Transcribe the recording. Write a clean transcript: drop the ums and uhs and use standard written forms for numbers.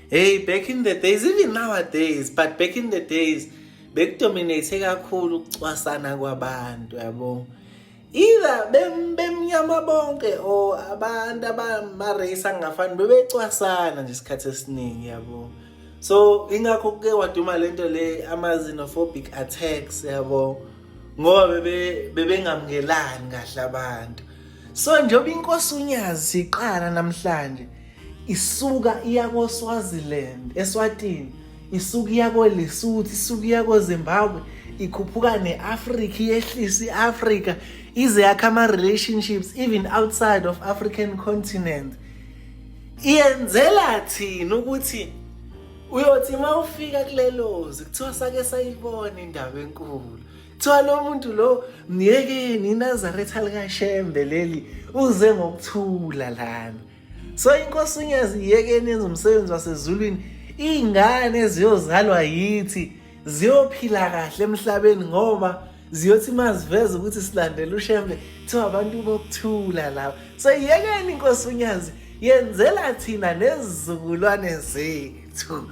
Hey, back in the days, even nowadays, but back in the days bekudominate kakhulu ukucwasana kwabantu, yabo. Either bemnyama bonke or abantu abama-race angafani bebecwasana nje isikhathi esiningi, yabo. So ingakho kuke waduma lento le ama-xenophobic attacks, yabo, ngoba bebengamukelani kahle abantu. So njengoba inkosi uNyazi iqala namhlanje isuka iya koSwaziland, eSwatini, isuka iya koLesotho, isuka iya koZimbabwe, ikhuphuka ne-Afrika, iyehlisa i-Afrika, ize yakha ama-relationships even outside of African continent. Iyenzela thina ukuthi uyothi uma ufika kulelo zwe kuthiwa sake sayibona indaba enkulu, kuthiwa lo muntu lo myekeni, iNazaretha likaShembe leli, uze ngokuthula lana. So inkosi uNyazi iyekeni yenza umsebenzi wasezulwini, iy'ngane eziyozalwa yithi ziyophila kahle emhlabeni ngoba ziyothi maziveza ukuthi silandela uShembe, kuthiwa abantu bokuthula laba. So iyekeni inkosi uNyazi yenzela thina nezizukulwane zethu.